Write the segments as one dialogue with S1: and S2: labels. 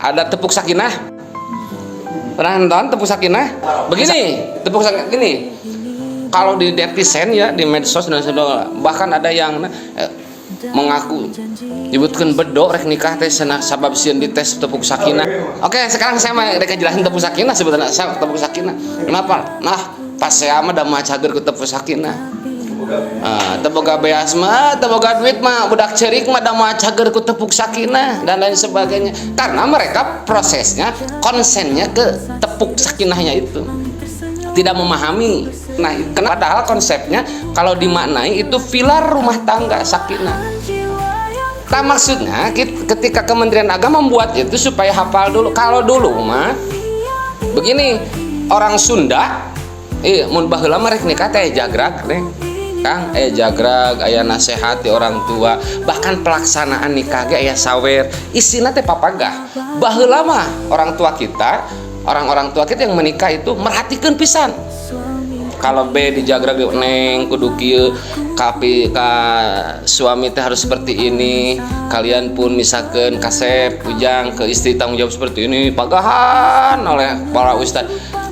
S1: Ada tepuk sakinah. Pernah nonton tepuk sakinah? Begini, tepuk sakinah gini. Kalau di netizen ya, di medsos dan sebagainya, bahkan ada yang mengaku nyebutkan bedok rek nikah teh cenah sabab sieun dites tepuk sakinah. Oke, sekarang saya mau rek jelasin tepuk sakinah sebetulnya. Saya tepuk sakinah. Kenapa? Nah, pas saya mah da mah cager ku tepuk sakinah. Ah, teu boga beas mah, teu boga duit mah, budak cerik mah da mah cager ku tepuk sakinah dan lain sebagainya. Karena mereka prosesnya konsennya ke tepuk sakinahnya itu tidak memahami. Nah, kenapa? Padahal konsepnya kalau dimaknai itu pilar rumah tangga sakinah. Tak maksudnya ketika Kementerian Agama membuat itu supaya hafal dulu. Kalau dulu mah begini, orang Sunda mun baheula mah rek nikah teh jagrag teh. Kang, jagrag aya nasehat di orang tua, bahkan pelaksanaan nikah ge aya sawer, isina teh papagah. Baheula mah orang tua kita, orang-orang tua kita yang menikah itu merhatikan pisan. Kalau B di jagrag, neng kudu kieu, kapi ka suami teh harus seperti ini, kalian pun misalkan kasep ujang ke istri tanggung jawab seperti ini, pagahan oleh para ustad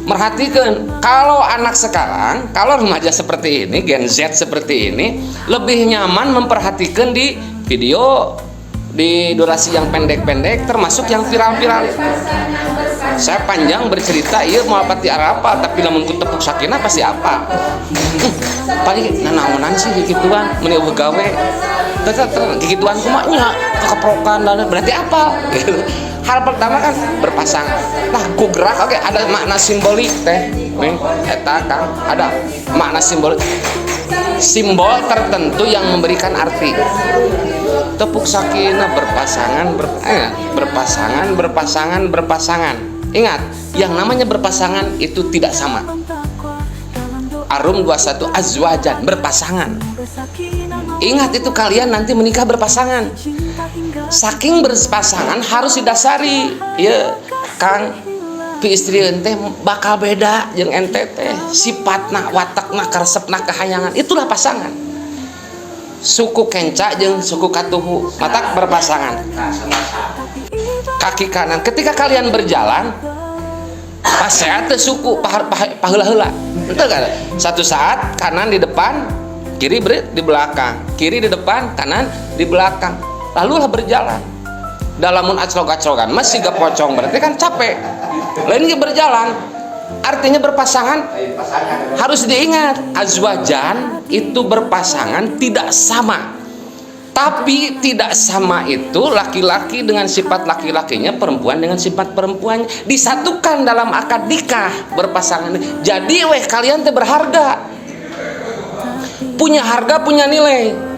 S1: merhatikan. Kalau anak sekarang, kalau remaja seperti ini, Gen Z seperti ini, lebih nyaman memperhatikan di video, di durasi yang pendek-pendek, termasuk yang viral-viral itu. Saya panjang bercerita iya mau apa ti apa, tapi lamun ku tepuk sakinah pasti apa. Paling nanaonan sih gituan meni euweuh gawe tetep gituan kumaha nya kekeprokan dan berarti apa gitu. Hal pertama kan berpasangan. Nah, ku gerak oke ada makna simbolik teh nih eta kan ada makna simbolik, simbol tertentu yang memberikan arti. Tepuk sakinah berpasangan, berpasangan, berpasangan, berpasangan. Ingat, yang namanya berpasangan itu tidak sama. Ar-Rum 21 azwajan, berpasangan. Ingat itu, kalian nanti menikah berpasangan. Saking berpasangan harus didasari ya, Kang. Pi istri ente bakal beda jeung ente teh, sifatna, watakna, karesepna, kahayangan. Itulah pasangan. Suku kenca jeung suku katuhu matak berpasangan. Kaki kanan ketika kalian berjalan pas sehat teh suku paheula-heula. Betul kan? Satu saat kanan di depan, kiri di belakang, kiri di depan, kanan di belakang, lalulah berjalan. Dalamun aclok-aclokan masih gak pocong, berarti kan capek. Lain ge berjalan, artinya berpasangan. Harus diingat, azwajan itu berpasangan, tidak sama. Tapi tidak sama itu laki-laki dengan sifat laki-lakinya, perempuan dengan sifat perempuannya, disatukan dalam akad nikah berpasangan. Jadi weh kalian teh berharga, punya harga, punya nilai.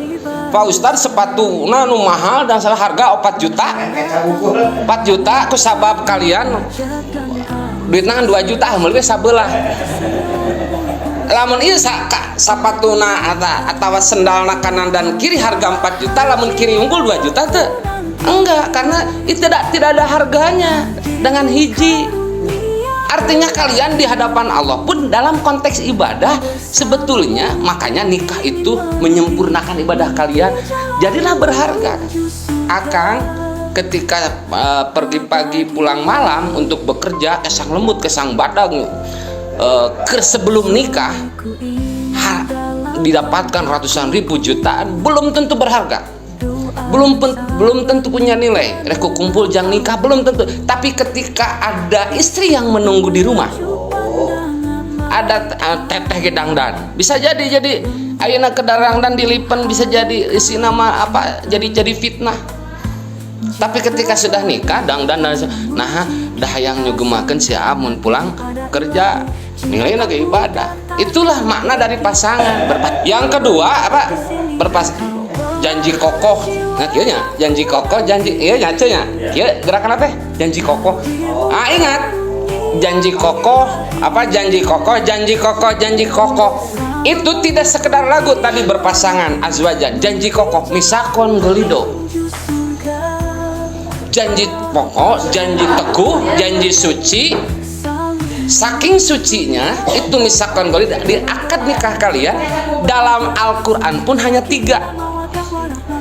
S1: Pak Ustadz, sepatu nah nu mahal dan salah harga 4 juta, 4 juta ku sabab kalian duitna kan 2 juta, meuli we sabelah. Lamun ieu sapatuna atau sendalna kanan dan kiri harga 4 juta, lamun kiri unggul 2 juta teh enggak, karena itu tidak tidak ada harganya dengan hiji. Artinya kalian di hadapan Allah pun dalam konteks ibadah sebetulnya, makanya nikah itu menyempurnakan ibadah kalian, jadilah berharga. Akang ketika pergi pagi pulang malam untuk bekerja, kesang lembut kesang badag, ke sebelum nikah didapatkan ratusan ribu, jutaan, belum tentu berharga, belum tentu punya nilai. Rek kumpul jang nikah belum tentu. Tapi ketika ada istri yang menunggu di rumah, ada teteh gedangdan, bisa jadi ayeuna kedarangdan dilipen, bisa jadi isi nama apa, jadi fitnah. Tapi ketika sudah nikah dangdan dan nah dah yang nyugemakeun si amun pulang kerja, nilainya lagi ibadah. Itulah makna dari pasangan. Yang kedua apa? Janji kokoh. Nah, kieu nya, janji kokoh, janji iya nya nya. Kieu gerakan apa? Janji kokoh. Ah, ingat. Janji kokoh, apa janji kokoh, janji kokoh, janji kokoh. Itu tidak sekedar lagu tadi berpasangan azwajan, janji kokoh, misakon golido. Janji pokok, janji teguh, janji suci. Saking sucinya itu misakon golido di akad nikah kalian, dalam Al-Quran pun hanya tiga.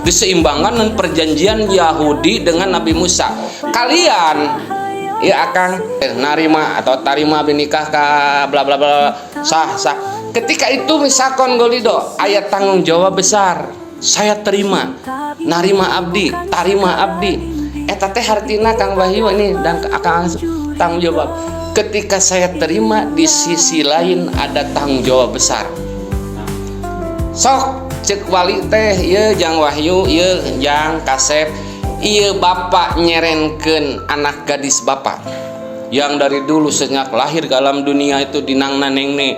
S1: Diseimbangkan dengan perjanjian Yahudi dengan Nabi Musa. Kalian ya akan narima atau tarima nikah ka bla bla bla, sah sah. Ketika itu ميثاقا غليظا, aya tanggung jawab besar. Saya terima, narima abdi, tarima abdi. Eta teh hartina, Kang Wahyu ini dan akan tanggung jawab. Ketika saya terima, di sisi lain ada tanggung jawab besar. Sok cek wali teh, ieu jang Wahyu, ieu jang Kasep, ieu bapak nyerenkeun anak gadis bapak yang dari dulu sejak lahir ke alam dunia itu dinangna nengne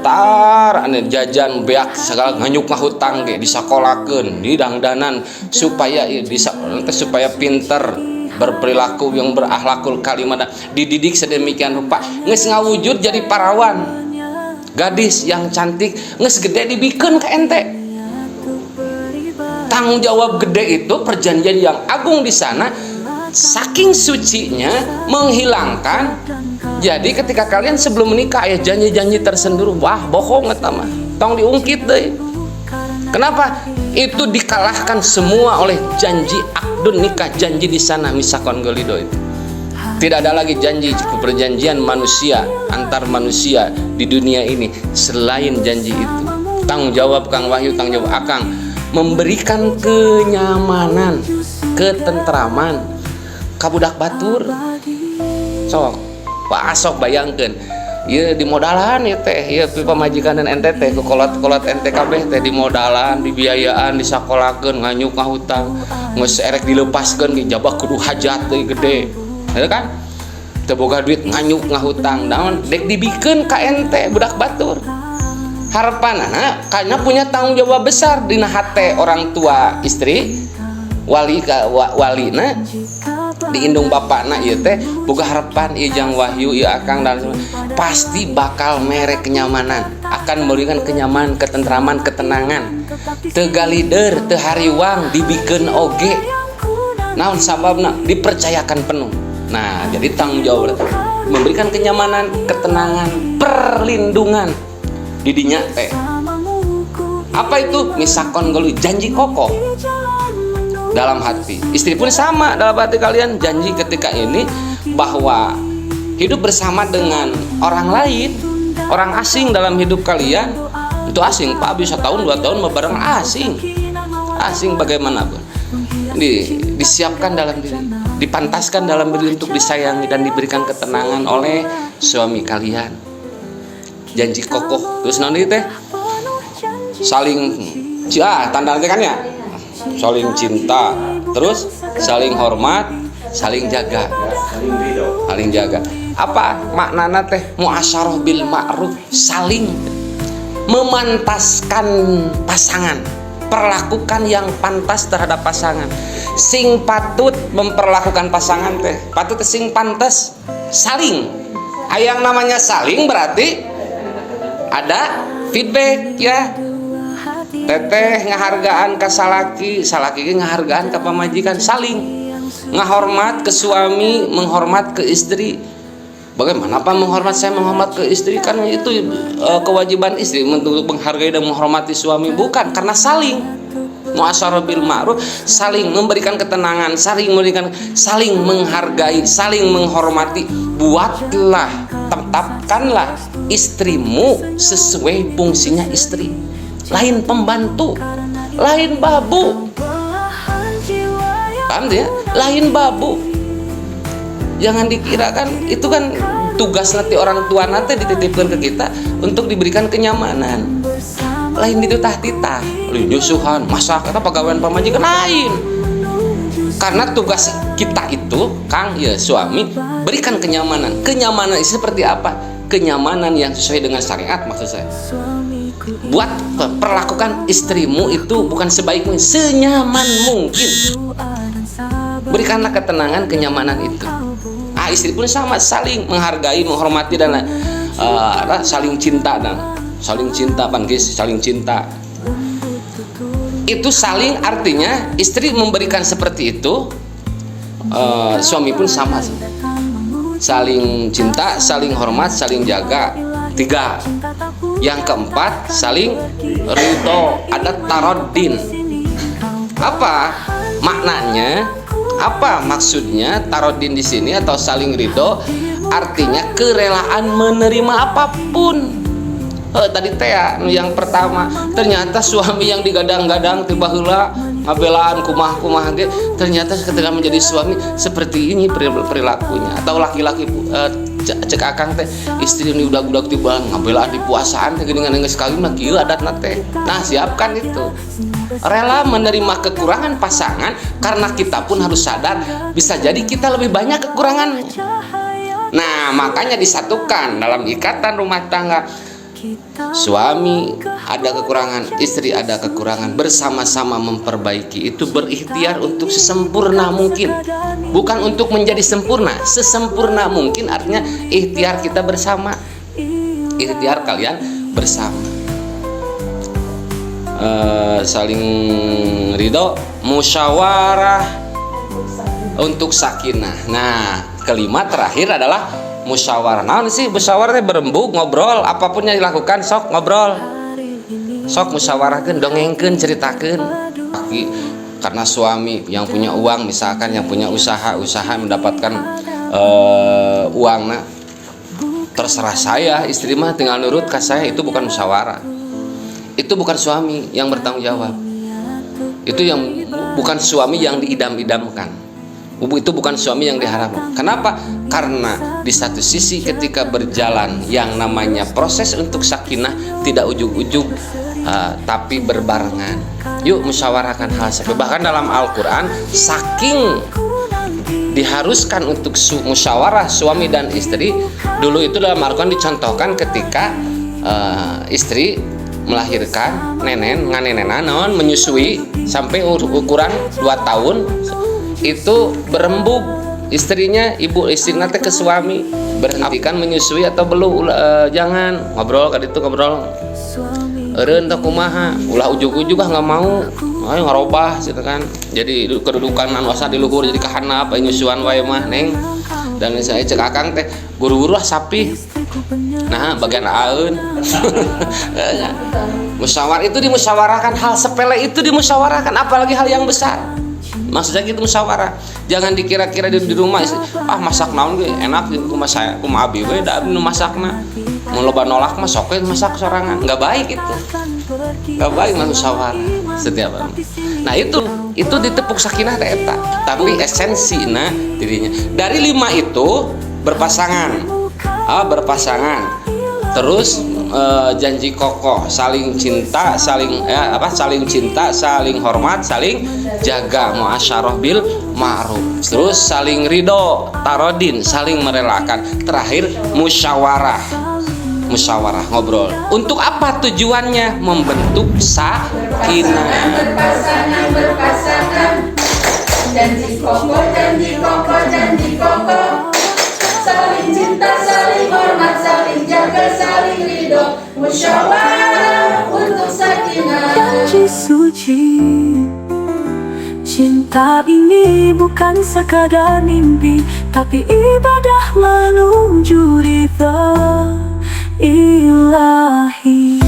S1: tar ane jajan beak segala, nganyuk ngahutang ge, disakolakeun, didangdanan supaya ieu bisa supaya pinter, berperilaku yang berakhlakul karimah, dididik sedemikian rupa, geus ngawujud jadi parawan, gadis yang cantik. Geus gede, dibikeun ka ente. Tanggung jawab gede itu, perjanjian yang agung di sana, saking sucinya menghilangkan. Jadi ketika kalian sebelum menikah ya janji-janji tersendiri, wah, bohong eta mah, tong diungkit deh. Kenapa? Itu dikalahkan semua oleh janji akdun nikah, janji di sana ميثاقا غليظا itu. Tidak ada lagi janji perjanjian manusia antar manusia di dunia ini selain janji itu. Tanggung jawab Kang Wahyu, tanggung jawab Akang memberikan kenyamanan, ketentraman ka budak batur. Sok, Pak, sok bayangkeun. Ieu dimodalan ya teh, ieu pamajikan dan ente teh, kolot-kolot ente kabeh teh dimodalan, dibiayaan, disakolakeun, nganyuk ngahutang, geus erek dilepaskeun ge jabah kudu hajat deui gede. Ya kan? Teu boga duit, nganyuk ngahutang, naon dek dibikeun ka ente budak batur. Harapanana kayaknya punya tanggung jawab besar dina hate orang tua istri, wali ka walina di indung bapakna. Ieu teh boga harapan ieu jang Wahyu, ieu Akang dan pasti bakal mere kenyamanan, akan memberikan kenyamanan, ketentraman, ketenangan, teu galider, teu hariwang dibikeun oge. Naon sababna? Dipercayakan penuh. Nah, jadi tanggung jawab memberikan kenyamanan, ketenangan, perlindungan didinya teh apa itu ميثاقا غليظا, janji kokoh dalam hati. Istri pun sama, dalam hati kalian janji ketika ini bahwa hidup bersama dengan orang lain, orang asing dalam hidup kalian itu asing, Pak. Bisa tahun 2 tahun bareng, asing asing bagaimanapun disiapkan dalam diri, dipantaskan dalam diri untuk disayangi dan diberikan ketenangan oleh suami kalian. Janji kokoh. Terus nanti teh saling ah tanda nanti kan ya, saling cinta, terus saling hormat, saling jaga.
S2: Saling ridho.
S1: Saling jaga apa maknana teh? معاشرة بالمعروف, saling memantaskan pasangan, perlakukan yang pantas terhadap pasangan, sing patut memperlakukan pasangan teh patut teh, sing pantas, saling. Yang namanya saling berarti ada feedback ya. Teteh ngahargaan ke salaki, salaki ge ngahargaan ke pamajikan, saling ngahormat ke suami, menghormat ke istri. Bagaimana, Pak, menghormat? Saya menghormat ke istri kan itu kewajiban istri untuk menghargai dan menghormati suami. Bukan, karena saling معاشرة بالمعروف, saling memberikan ketenangan, saling memberikan, saling menghargai, saling menghormati. Buatlah, tetapkanlah istrimu sesuai fungsinya istri, lain pembantu, lain babu. Paham ya? Lain babu. Jangan dikira kan itu kan tugas nanti orang tua nanti dititipkan ke kita untuk diberikan kenyamanan, lain dititah-titah nyusuhan, masak atau pegawai pamajikan lain. Karena tugas kita itu, Kang ya, suami, berikan kenyamanan. Kenyamanan itu seperti apa? Kenyamanan yang sesuai dengan syariat maksud saya. Buat, perlakukan istrimu itu bukan sebaik mungkin, senyaman mungkin. Berikanlah ketenangan, kenyamanan itu. Ah, istri pun sama, saling menghargai, menghormati dan saling cinta, dan saling cinta pan guys, saling cinta itu saling artinya istri memberikan seperti itu, suami pun sama, saling cinta, saling hormat, saling jaga. Tiga. Yang keempat saling ridho, ada تراض. Apa maknanya? Apa maksudnya tarodin di sini atau saling ridho? Artinya kerelaan menerima apapun. Eh, tadi teh ya, nu yang pertama ternyata suami yang digadang-gadang tiba heula ngabelaan kumaha-kumaha ge, ternyata ketika menjadi suami seperti ini perilakunya. Atau laki-laki, cek akang teh, istri ini udah-udah tiba ngabelaan di puasaan teh geuningan, geus kawin mah kieu adatna teh. Nah, siapkan itu, rela menerima kekurangan pasangan, karena kita pun harus sadar bisa jadi kita lebih banyak kekurangannya. Nah, makanya disatukan dalam ikatan rumah tangga. Suami ada kekurangan, istri ada kekurangan, bersama-sama memperbaiki itu, berikhtiar untuk sesempurna mungkin. Bukan untuk menjadi sempurna, sesempurna mungkin artinya ikhtiar kita bersama. Ikhtiar kalian bersama. Saling ridho, musyawarah untuk sakinah. Nah, kelima terakhir adalah musyawarah. Nah, sih musyawarah teh berembuk, ngobrol, apapun yang dilakukan sok ngobrol. Sok musyawarahkeun, dongengkeun, ceritakeun. Aki, karena suami yang punya uang misalkan, yang punya usaha, usaha mendapatkan uang, nah terserah saya, istri mah tinggal nurut ke saya, itu bukan musyawarah. Itu bukan suami yang bertanggung jawab. Itu yang bukan suami yang diidam-idamkan. Itu bukan suami yang diharapkan. Kenapa? Karena di satu sisi ketika berjalan yang namanya proses untuk sakinah tidak ujug-ujug, tapi berbarengan. Yuk, musyawarahkan hal seperti, bahkan dalam Al-Qur'an saking diharuskan untuk musyawarah suami dan istri dulu itu, dalam Al-Quran dicontohkan ketika istri melahirkan, nenen nganenenan naon, menyusui sampai ukuran 2 tahun, itu berembuk istrinya, ibu istrinya teh ke suami, berhentikan menyusui atau belum? Jangan ngobrol kan itu, ngobrol eureun teh kumaha, ulah ujug-ujug, ah nggak mau, ayo ngarobah gitu kan. Jadi kedudukan anu asa di luhur jadi kahandap, ayo nyusuan wae mah, Neng. Dan misalnya cek akang teh guru-guru lah sapi, nah bagian aeun musyawarah itu dimusyawarahkan, hal sepele itu dimusyawarahkan, apalagi hal yang besar. Maksudnya gitu musyawarah, jangan dikira-kira di rumah, ah masak naon ge enak gitu, kumaha saya, kumaha abi we, da abi nu masakna, mun loba nolak mah sok we masak sorangan. Nggak baik itu, nggak baik mah musyawarah setiap hari. Nah, itu ditepuk sakinah teh eta, tapi esensina dirinya dari lima itu berpasangan, ah berpasangan terus, janji kokoh saling cinta, saling apa, saling cinta, saling hormat, saling jaga, muasyarah bil ma'ruf, terus saling ridho, tarodin, saling merelakan, terakhir musyawarah. Musyawarah, ngobrol untuk apa tujuannya? Membentuk sakinah.
S2: Berpasangan, berpasangan. Janji kokoh, janji kokoh, janji kokoh. Saling cinta, saling hormat, saling jaga, saling ridho. Musyawarah untuk sakinah.
S3: Janji suci. Cinta ini bukan sekadar mimpi, tapi ibadah menuju ridha Ilahi.